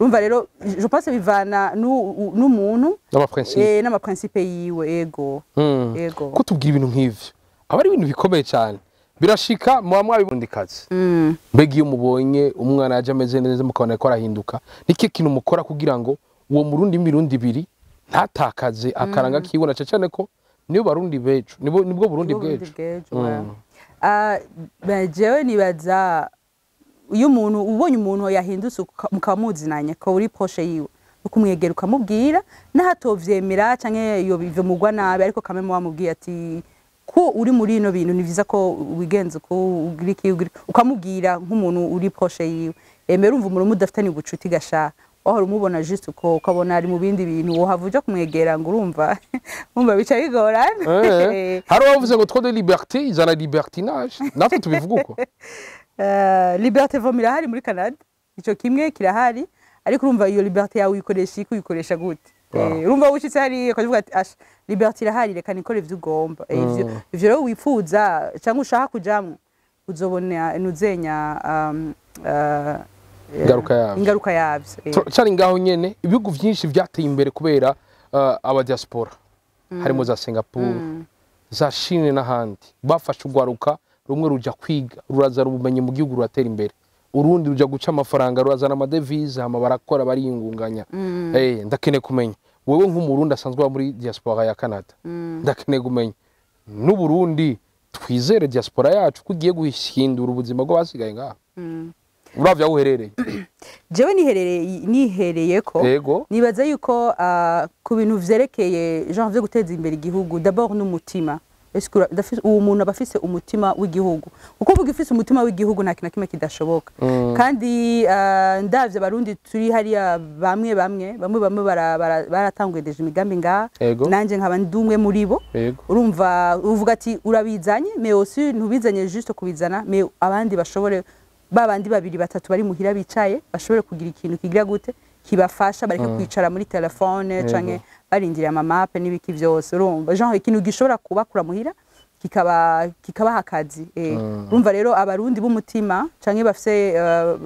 Urumva rero, je pense bivana n'umuntu n'amaprincipe. N'amaprincipe yiwe, ego. Ego. Kutubwira ibintu nk'ivyo aba ari ibintu bikomeye cyane. Birashika muba mwabibundikazi. Mbega iyo mubonye umwana yaje ameze neza, mukabona ko arahinduka, niki kintu mukora kugira ngo uwo murundi w'imirundi ibiri ntatakaze akaranga kiwe, na cyane cyane ko nibo Barundi bejo, nibwo Burundi Nibwo Burundi bw'ejo? Bw'ejo, ouais. Ah, ben, jewe nibaza iyo umuntu ubonye umuntu yahindutse, mukaba muzinanye, ko uri proche yiwe, ukumwegera ukamubwira, n'ahatovyemera canke iyo bivyo nabi, ariko kameme wamubwiye ati ko uri muri ino bintu, ni vyiza ko wigenza uko, ugira iki, ugira iki, ukamubwira nk'umuntu uri proche yiwe. Emera, urumva, umuntu mudafitanye ubucuti gasha, wahora umubona juste uko, ukabona ari mu bindi bintu, wohava uja kumwegera ngo urumva bica bigorana. Hari uwavuze ngo trop de liberté izana libertinage, natwe tubivuga uko. Liberté vraiment irahari muri Canada, ico kimwe kirahari, ariko urumva iyo liberté yawe uyikoresha iki, uyikoresha gute? Urumva, ushitse hariya ukavuga ati asha, liberté irahari, reka nikore ivyo ugomba. Ivyo rero wifuza cyangwa ushaka kujamwo, uzobona nuzenya Ingaruka yavyo. Ingaruka yavyo. Cari ngaho nyene, ibihugu vyinshi vyateye imbere kubera aba diaspora, harimo za Singapore, za Chine n'ahandi. Bafashe urwaruka rumwe ruja kwiga, rurazana ubumenyi mu gihugu, ruratera imbere. Urundi ruja guca amafaranga, rurazana amadevize, hama barakora, bariyungunganya. Ndakeneye kumenya, wewe nk'Umurundi asanzwe aba muri diaspora ya Canada, ndakeneye kumenya n'Uburundi twizere diaspora yacu ko igiye guhindura ubuzima bw'abasigaye ngaha, uravye aho uherereye? Jewe nihereye ko nibaza yuko ku bintu vyerekeye genre vyo guteza imbere igihugu, d'abord n'umutima. Est-ce que uwo muntu aba afise umutima w'igihugu? Kuko uvuga ufise umutima w'igihugu, nta kintu na kimwe kidashoboka. Kandi ndavye Abarundi turi hariya, bamwe bamwe baratanguye déjà imigambi ngaha. Nanje nkaba ndi umwe muri bo. Urumva, uvuga ati urabizanye, mais aussi ntubizanye juste kubizana, mais abandi bashobore, babandi babiri batatu bari muhira bicaye, bashobore kugira ikintu kigira gute kibafasha, bareke kwicara muri telefone canke barindiriye amamape n'ibiki vyose. Urumva, genre ikintu gishobora kubakura muhira kikabaha akazi. Urumva rero, Abarundi b'umutima canke bafise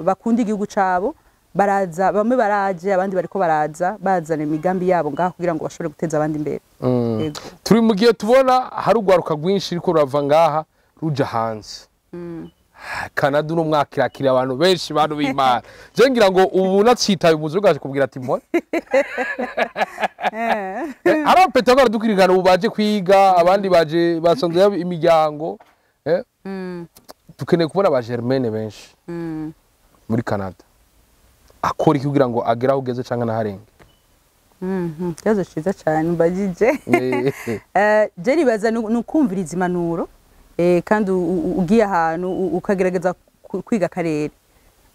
bakunda igihugu cabo baraza. Bamwe baraje, abandi bariko baraza, bazana imigambi yabo ngaha kugira ngo bashobore guteza abandi imbere. Yego. Turi mu gihe tubona hari urwaruka rwinshi ruriko rurava ngaha ruja hanze. Canada uno mwaka irakira abantu benshi, bantu b'Imana. Je ngira ngo ubu natsitaye umuzungu aje kubwira ati mpore hari abapeta bariko baradukurikirana ubu baje kwiga, abandi baje basanze imiryango. Dukeneye kubona ba Germaine benshi muri Canada. Akora iki kugira ngo agere aho ugeze canke naharenge? Ikibazo ciza cyane mbagije. Je nibaza ni ukumviriza impanuro, kandi ugiye ahantu ukagerageza kwiga akarere,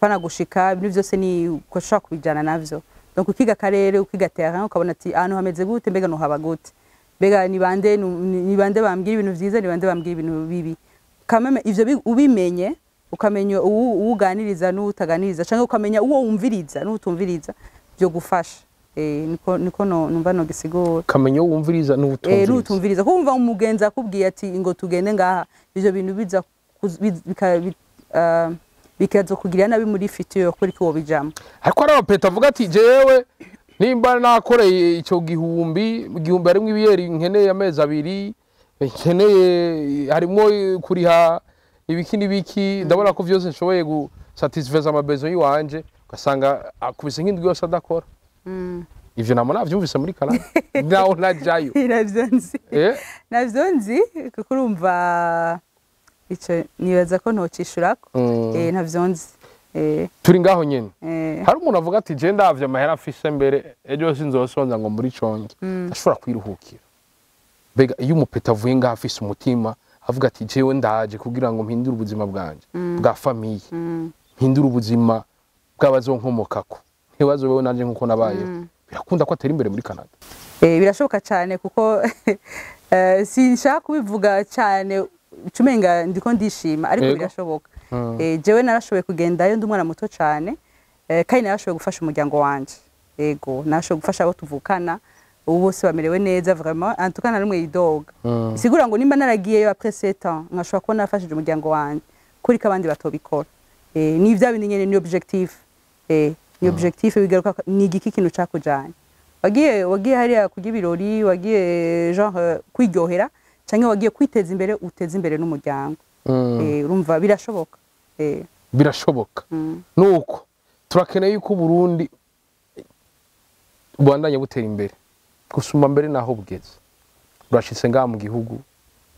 pana gushika ibintu byose ni uko ushobora kubijyana navyo. Donc ukiga akarere, ukiga terrain, ukabona ati ahantu hameze gute, mbega nohaba gute, mbega ni bande ni bande bambwira ibintu vyiza, ni bande bambwira ibintu bibi. Kameme ivyo ubimenye, ukamenya uwo uganiriza n'utaganiriza, cyangwa ukamenya uwo wumviriza n'utumviriza, byo gufasha. Niko no numva no gisigura. Kamenya wumviriza n'utumviriza. N'utumviriza, kumva umugenzi akubwiye ati ngo tugende ngaha, ivyo bintu biza bikaza kugirira nabi muri future, kuri ko bijamo. Ariko hari abapeta avuga ati jewe nimba nakoreye icyo gihumbi, igihumbi harimo ibiyeri nkeneye amezi 2, nkeneye harimo kuriha ibiki n'ibiki, ndabona ko vyose nshoboye gusatisfaire amabesoins yiwanje, ugasanga akubise nk'indwi yose adakora. Ivyo namo navyumvise muri Canada naho najayo. Navyo nzi. Navyo nzi, kuko urumva ico nibaza ko ntocishurako. Navyo nzi. Turi ngaho nyene. Hari umuntu avuga ati je ndavye amahera afise mbere, ejo sinzosonza ngo muri conge ashobora kwiruhukira. Mbega iyo umupeta avuye ngaho afise umutima, avuga ati jewe ndaje kugira ngo mpindure ubuzima bwanje, bwa famille, mpindure ubuzima bw'abazonkomokako, ntibazobeho nanje nkuko nabayeho, birakunda ko atera imbere muri Canada? Birashoboka cyane, kuko sinshaka kubivuga cyane cumenga ndiko ndishima, ariko birashoboka. Jewe narashoboye kugendayo ndi umwana muto cyane, kandi narashoboye gufasha umuryango wanje. Yego, narashoboye gufasha abo tuvukana, ubu bose bamerewe neza vraiment, en tout cas nta n'umwe yidoga. Sigura ngo nimba naragiyeyo après 7 ans nkashobora kuba narafashije umuryango wanje, kuri ko abandi batobikora. Ni vya bindi nyene, ni objectif. Ni objectif, bigaruka ni igiki kintu cakujanye. Wagiye hariya kurya ibirori, wagiye genre kwiryohera, canke wagiye kwiteza imbere, uteza imbere n'umuryango? Urumva birashoboka. Birashoboka. Nuko turakeneye yuko Uburundi bubandanya butera imbere gusumba mbere naho bugeze. Urashitse ngaha mu gihugu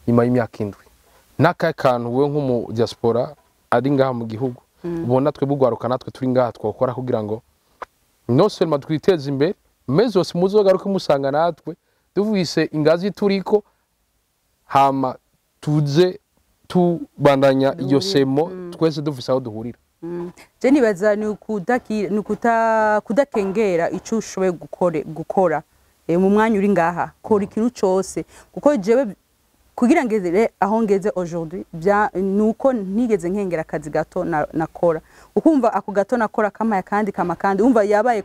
nyuma y'imyaka 7, n'akahe kantu wewe nk'umu diaspora ari ngaha mu gihugu ubona twe bugwaruka natwe turi ngaha twokora kugira ngo non seulement twiteze imbere, mais aussi muzogaruke musanga natwe duvise ingazi turiko, hama tuze tubandanya iyo semo, twese dufise aho duhurira? Je nibaza ni kudakengera ico ushoboye gukora. Mu mwanya uri ngaha, kora ikintu cose, kuko jewe kugira ngeze aho ngeze aujourd'hui bya nuko ntigeze nkengera akazi gato nakora. Ukumva ako gato nakora kamaye kandi kama kandi umva yabaye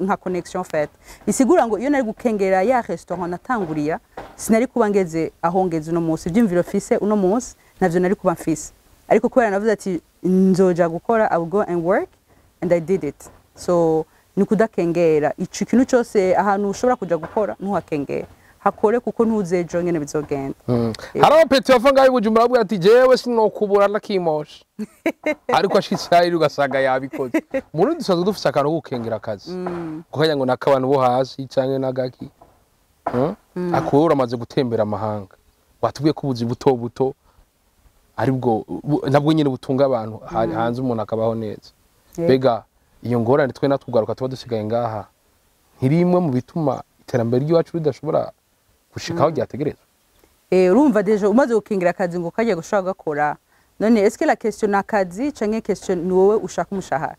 nka connexion faite. Bisigura ngo iyo nari gukengera ya restaurant natanguriya, sinari kuba ngeze aho ngeze uno munsi. Ivyumviro mfise uno munsi navyo nari kuba mfise, ariko kubera navuze ati nzoja gukora, I will go and work. And I did it. So ni kudakengera ico kintu cyose. Ahantu ushobora kuja gukora, ntuhakengere, hakore, kuko ntuzi ejo ngene bizogenda. Hari abapeti bava ngaho i Bujumbura bavuga ati: "Jewe sinokubura nakimosha," ariko ashitse hariya ugasanga yabikoze. Mu Burundi dusanzwe dufise akantu ko gukengera akazi, kuko ngo nakabantu bo hasi canke n'agaki. Ariko wowe uramaze gutembera amahanga, watubwiye ko ubuzi buto buto aribwo nabwo nyine butunga abantu hanze, umuntu akabaho neza. Mbega iyo ngorane twe natwe tuba dusigaye ngaha ntiri imwe mu bituma iterambere ry'iwacu ridashobora gushika aho ryategerezwa? Urumva déjà umaze gukingira akazi ngo kajya gushobora gakora. None est-ce que la question ni akazi canke question ni wowe ushaka umushahara?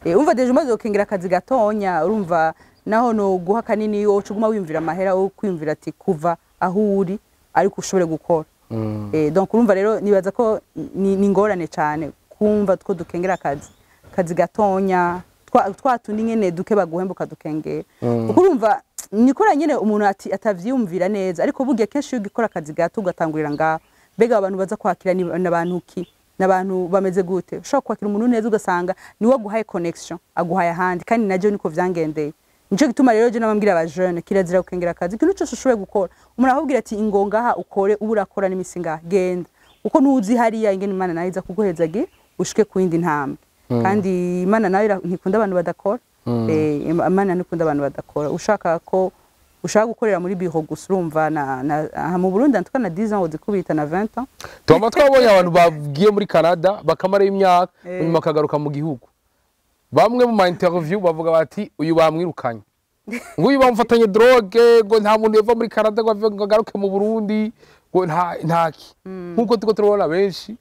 Urumva déjà umaze gukingira akazi gatonya, urumva naho no guha kanini, woca uguma wiyumvira amahera, wo kwiyumvira ati kuva aho uri ariko ushobore gukora. Donc urumva rero nibaza ko ni ingorane cyane kumva two dukengera akazi gatonya, twa tundi nyene duke baguhemba ukadukengera, kuko urumva nikora nyene umuntu ati atavyiyumvira neza. Ariko burya kenshi iyo ugikora akazi gato ugatangurira ngaho, mbega abantu baza kwakira ni n'abantu ki, n'abantu bameze gute? Ushobora kwakira umuntu neza, ugasanga niwe aguhaye connection, aguhaye ahandi. Kandi naryo niko vyangendeye. Nico gituma rero je nabambwira aba jeune: kirazira gukengera akazi. Ikintu cyose ushoboye gukora, umuntu akubwira ati ingo ngaha ukore, ubu urakora n'imisi ngaha, genda, kuko ntuzi hariya ingene Imana nayo iza kuguhezagira ushike ku yindi ntambwe. Kandi Imana nayo ntikunda abantu badakora. Imana ntikunda abantu badakora. Ushaka ko ushaka gukorera muri biro gusa, urumva na aha mu Burundi en tout cas na 10 ans uzikubita, na 20 ans. Tuba twabonye abantu bagiye muri Canada bakamarayo imyaka, nyuma bakagaruka mu gihugu. Bamwe mu ma interview bavuga bati: "Uyu bamwirukanye," ngo "uyu bamufatanye drogue," ngo "nta muntu yava muri Canada ngo ngo agaruke mu Burundi," ngo nta ntaki. Nkuko turiko turabona benshi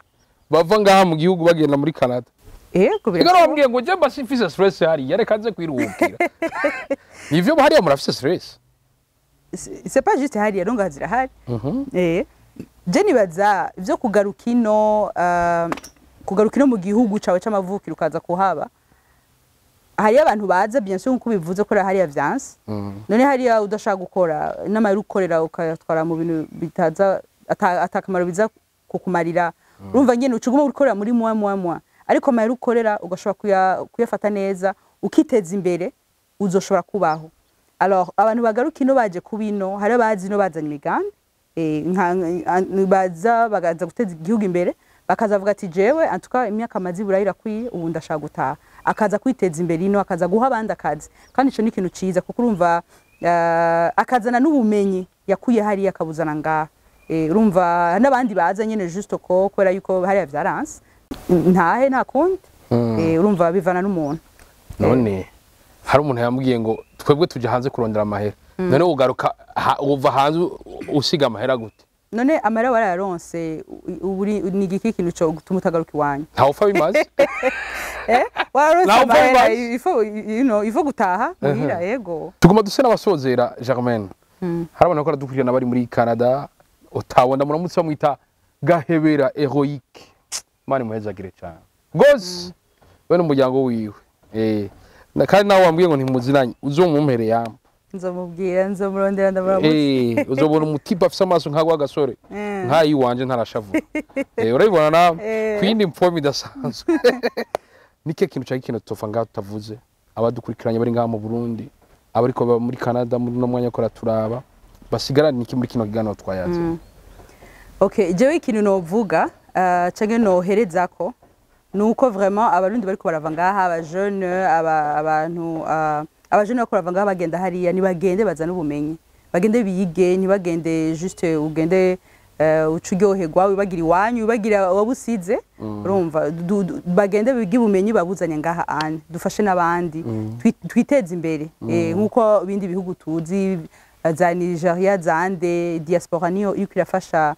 bava ngaha mu gihugu bagenda muri Canada. Yego. Rero Birashoboka. bambwiye ngo je mba simfise stress hariya, reka nze kwiruhukira. Nivyo, hariya murafise stress? C'est pas juste hariya, rero ngaha zirahari. Je nibaza ivyo kugaruka ino, kugaruka ino mu gihugu cawe c'amavukiro ukaza kuhaba, hariyo abantu baza, bien sûr, nkuko bivuze ko hariya vyanse. None hariya udashaka gukora, n'amahera ukorera ukayatwara mu bintu bitaza atakamaro biza kukumarira. Urumva nyene uca uguma ukorera muri mwa mwa mwa, ariko amahera ukorera ugashobora kuyafata neza, ukiteza imbere, uzoshobora kubaho. Alors abantu bagaruka ino baje kuba ino, hari abazi ino bazanye imigambi, baza bagaza guteza igihugu imbere, bakazavuga ati: "Jewe en tout cas imyaka maze iburayi irakwiye, ubu ndashaka gutaha," akaza kwiteza imbere ino, akaza guha abandi akazi. Kandi ico ni ikintu ciza, kuko urumva akazana n'ubumenyi yakuye hariya, akabuzana ngaha. Urumva n'abandi baza nyene juste ko kubera yuko hariya vyaranse, ntahe, nta kundi. Urumva bivana n'umuntu. None hari umuntu yambwiye ngo twebwe tujya hanze kurondera amahera, none ugaruka uva hanze usiga amahera gute? None amahera warayaronse, ubu ni igiki kintu co gutuma utagaruka iwanyu? Ntawe upfa bimaze. Wararonse Nawe upfa amahera, bimaze. il faut gutaha muhira, yego. Tuguma duse n'abasozera. Germaine, hari abantu bakora dukurikirana bari muri Canada, Ottawa. Ndamuramutse, bamwita Gahebera Heroique, Imana imuhezagire cyane rwose we n'umuryango wiwe. Kandi nawe wambwiye ngo ntimuzinanye, uzomumpereye yamba. Nzomubwira, nzomurondera, ndamuramutse. Uzobona umutipe afise amaso nk'agwa gasore nk'ayiwanje, ntarashavura. Urabibona nawe kwindi mpfomi idasanzwe. Nike kintu cyari ikintu tutofa ngaho tutavuze? Abadukurikiranye bari ngaha mu Burundi, abariko baba muri Canada muri uno mwanya ko turaba, basigarane niki muri kino kiganiro twayaze? Okay, jewe ikintu novuga canke noherezako nuko vraiment Abarundi bariko barava ngaha, aba jeune, abantu, aba jeune bariko barava ngaha bagenda hariya, nibagende bazane ubumenyi, bagende bige, ntibagende juste ugende uca uryoherwa, wibagira iwanyu, wibagira wabusize. Urumva bagende bige ubumenyi, babuzanye ngaha ane, dufashe n'abandi, twiteze imbere. Nkuko ibindi bihugu tuzi za Nigeria, zande diaspora niyo iriko irafasha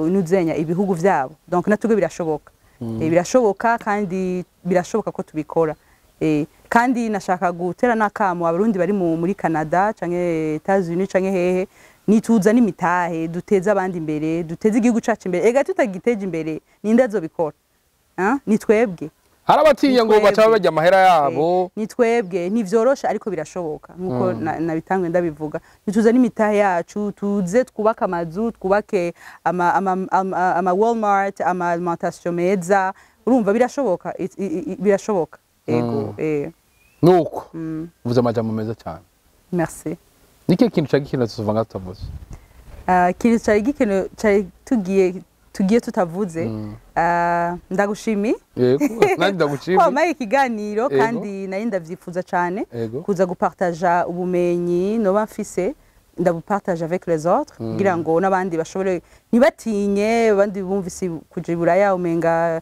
nuzenya ibihugu vyabo. Donc natubwe birashoboka. Birashoboka, kandi birashoboka ko tubikora. Kandi nashaka gutera n'akamo Abarundi bari muri Canada canke Etats-Unis canke hehe: nituza n'imitahe, duteze abandi imbere, duteze igihugu cacu imbere. Ega tutagiteje imbere, ninde azobikora? Ah, ni twebwe. Hari abatinya ngo Ni baca twebwe. barya amahera yabo. Ni twebwe. Ntivyoroshe, ariko birashoboka, nkuko nabitangwe ndabivuga. Nituza n'imitahe yacu, tuze twubake amazu, twubake ama Walmart, ama alimentation meza. Urumva birashoboka, birashoboka. Ego. Nuko uvuze amajambo meza cyane. Merci. Niki kintu cya gikino tuvuga nga tutavuze? Ikintu cari gikenewe cari tugiye tutavuze, ndagushimiye Yego, nanjye ndagushimiye. Wampaye ikiganiro. Ego. Kandi nari ndavyifuza cane Ego. kuza gupartaja ubumenyi noba mfise, ndabupartage avec les autres kugira ngo n'abandi bashobore, ntibatinye. Abandi bumvise kuja i Buraya umenga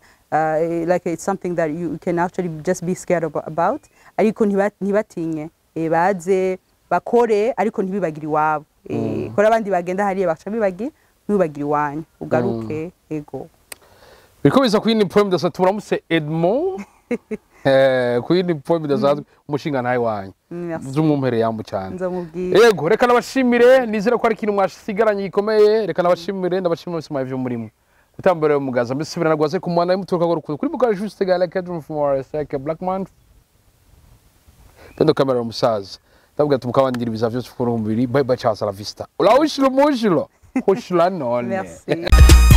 like it's something that you can actually just be scared about, ariko ntibatinye. Baze bakore, ariko ntibibagire iwabo. Kora abandi bagenda hariya baca bibagira, ntibibagire iwanyu, ugaruke. Ego. Biriko biza ku yindi poem idasanzwe. Turamutse Edmond ku yindi poem idasanzwe, umushinga ntawe wanyu. Merci. Z'umwumpereye yambu cyane. Nzamubwira. Yego, reka nabashimire. Nizere ko hari ikintu mwasigaranye gikomeye. Reka nabashimire, ndabashimire mwese mwavyo murimo gutambara mugaza mbisubira nagwaze ku mwana y'umuturuka go kuri buka juste gala Kedrum from RSK Blackman pendo kamera umusaza. Ndavuga ati mukabandira ibiza vyose ku mubiri. Bye bye, ciao, la vista, ulawushilo mushilo hoshila none. Merci.